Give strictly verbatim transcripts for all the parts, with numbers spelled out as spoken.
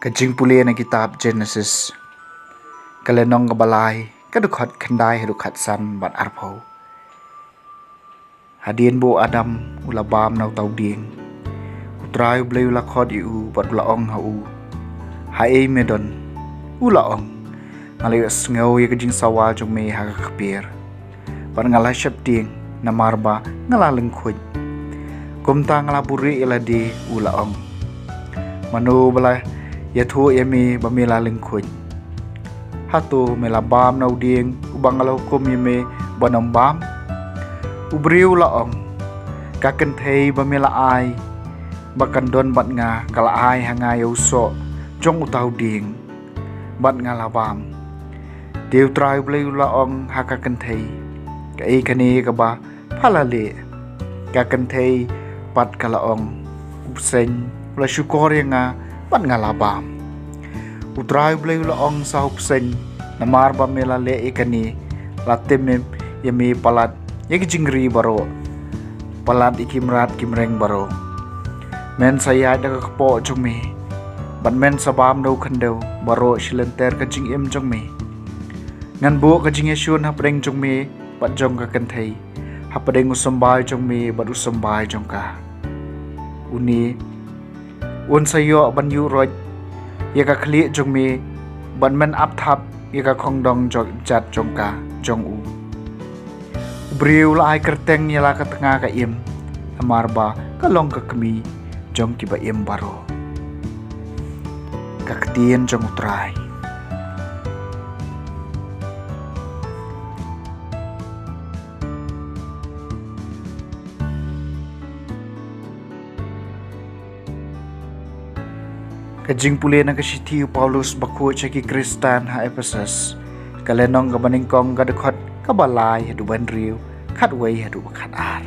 Ka jingpule na kitab Genesis, ka lynnong kaba lai, ka dkhot khyndai haduh khatsan bad arphew. Hadien ba u Adam u la bam na uta u dieng, U Trai U Blei u la khot ïa u bad u la ong ha u, "Haei me don?" U la ong, "Nga la ïohsngew ïa ka jingsawa jong me ha ka kper, bad nga la sheptieng, namar ba nga la lyngkhuid. Kumta nga la buhrieh ïa lade," u la ong. "Mano ba la ïathuh ïa me ba me la lyngkhuid? Hato me la bam na u dieng uba nga la hukum ïa me ban ym bam?" U briew u la ong, "Ka kynthei ba me la ai ba kan don bad nga, ka la ai ha nga ïa u soh jong uta u dieng, bad nga la bam." Te U Trai U Blei u la ong ha ka kynthei, "Kaei kane kaba pha la leh?" Ka kynthei pat ka la ong, "U bseiñ u la shukor ïa nga bad nga la bam." U Trai U Blei u la ong sa ha u bseiñ, "Namar ba me la leh ïa kane, la tim ïa me palat ïa ki jingri baroh, palat ïa ki mrad ki mreng baroh. Men sa ïaid da ka kpoh jong me, bad men sa bam da u khyndew baroh shilynter ka jingim jong me. Ngan buh ka jingïashun hapdeng jong me bad jong ka kynthei, hapdeng u symbai jong me bad u symbai jong ka. Une un sa ïoh ban ïuh roit ïa ka khlieh jong me, bad men ap thap ïa ka khongdong jong jat jong ka jong u." U briew u la ai kyrteng ïa la ka tnga ka im, namar ba ka long ka kmie jong kiba im baroh. Ka ktien jong U Trai. Ka jingpule na ka shithi u Paulus bakhuid sha ki Khristan ha Ephesus, ka lynnong kaba nyngkong, ka dkhot kaba lai haduh ba hynriew, khatwei haduh ba khatar.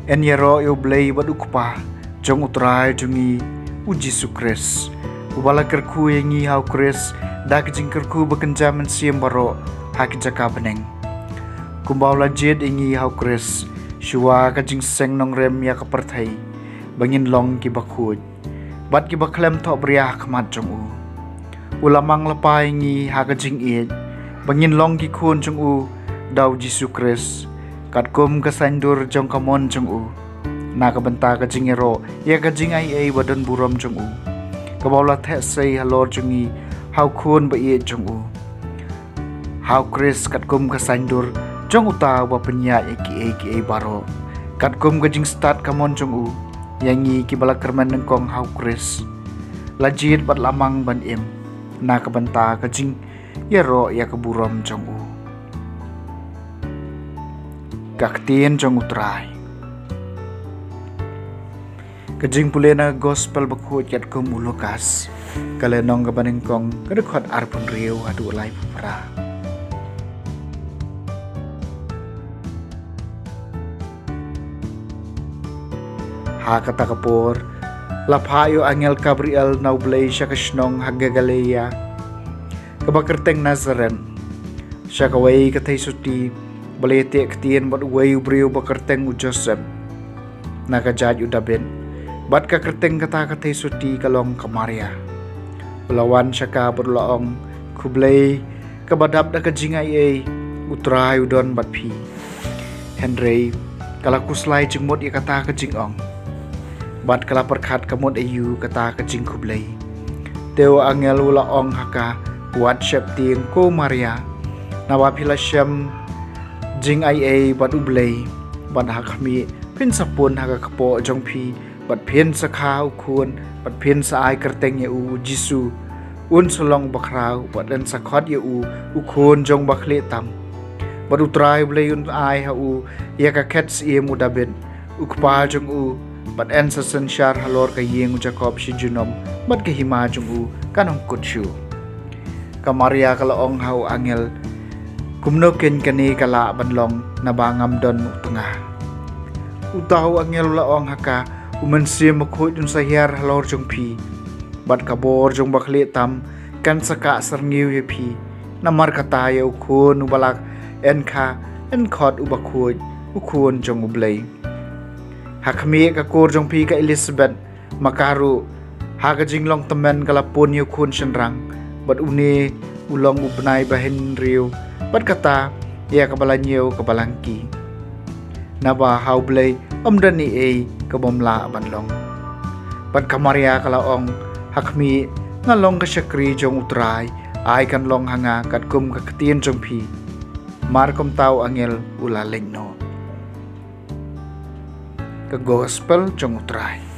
Yn ïaroh ïa U Blei bad U Kpa jong U Trai jong ngi U Jisu Khrist, uba la kyrkhu ïa ngi ha U Khrist da ka jingkyrkhu ba kynja mynsiem baroh ha ki jaka bneng, kumba u la jied ïa ngi ha U Khrist shuwa ka jingseng nongrim ïa ka pyrthei, ba ngin long kiba khuid bad kiba khlem thohbria ha khmat jong u. U la mang lypa ïa ngi ha ka jingïeit ba ngin long ki khun jong u da U Jisu Khrist, katkum ka saiñdur jong ka mon jong u, na ka bynta ka jingïaroh ïa ka jingaiei ba don burom jong u, kaba u la theh sei halor jong ngi ha u Khun ba ïeit jong u. Ha U Khrist, katkum ka saiñdur jong uta uba pynïaid ïa kiei kiei baroh, katkum ka jingstad ka mon jong u, ïa ngi kiba la kyrmen nyngkong ha U Khrist, la jied bad la mang ban im na ka bynta ka jingïaroh ïa ka burom jong u. Ka ktien jong U Trai. Ka jingpule na ka Gospel bakhuid katkum u Lukas, ka lynnong kaba nyngkong, ka dkhot arphew hynriew haduh laiphew phra. Ha kata ka por, la phah ïa u angel Gabriel na U Blei sha ka shnong ha Galilaïa, kaba kyrteng Nasaret, sha kawei ka theisotti ba la ïateh ktien bad uwei u briew ba kyrteng u Joseph, na ka jaid u Dabid. Bad ka kyrteng kata ka theisotti ka long ka Maria. U la wan sha ka bad u la ong, "Khublei, kaba dap da ka jingaiei, U Trai u don bad phi." Hynrei ka la khuslai jingmut ïa kata ka jingong, bad ka la pyrkhat ka mut aïu kata ka jingkhublei. Te u angel u la ong ha ka, "Wat sheptieng, ko Maria, naba phi la shem jingaiei bad U Blei, bad ha khmih, phin sa pun ha ka kpoh jong phi, bad phin sa kha u khun, bad phin sa ai kyrteng ïa u Jisu. Un sa long bakhraw, bad yn sa khot ïa u, u Khun jong Bakhlieh Tam. Bad U Trai U Blei un ai ha u ïa ka khet syiem u Dabid, u kpa jong u, bad yn sa synshar halor ka ïing u Jakob shi junom, bad ka hima jong u kan ym kut shuh." Ka Maria ka la ong ha u angel, "Kumno keiñ kane ka lah ban long, naba ngam don u tnga?" Uta u angel u la ong ha ka, "U Mynsiem Bakhuid un sa hiar halor jong phi, bad ka bor jong Bakhlieh Tam kan sa kah syrngiew ïa phi. Namar kata ïa u khun uba la yn kha, yn khot u Bakhuid, u Khun jong U Blei. Ha khmih, ka kur jong phi ka Elizabeth, ma ka ruh, ha ka jinglong tymmen ka la pun ïa u khun shynrang, bad une u long u bnai bahynriew, bad kata ïa kaba la ñiew ka Balang Ki. Naba ha U Blei ym don ei ei ka bym lah ban long. Bad ka Maria ka la ong, ha khmih, nga long ka shakri jong U Trai, ai kan long ha nga katkum ka ktien jong phi. Mar kumta u angel u la leit noh. Ka Gospel jong U Trai.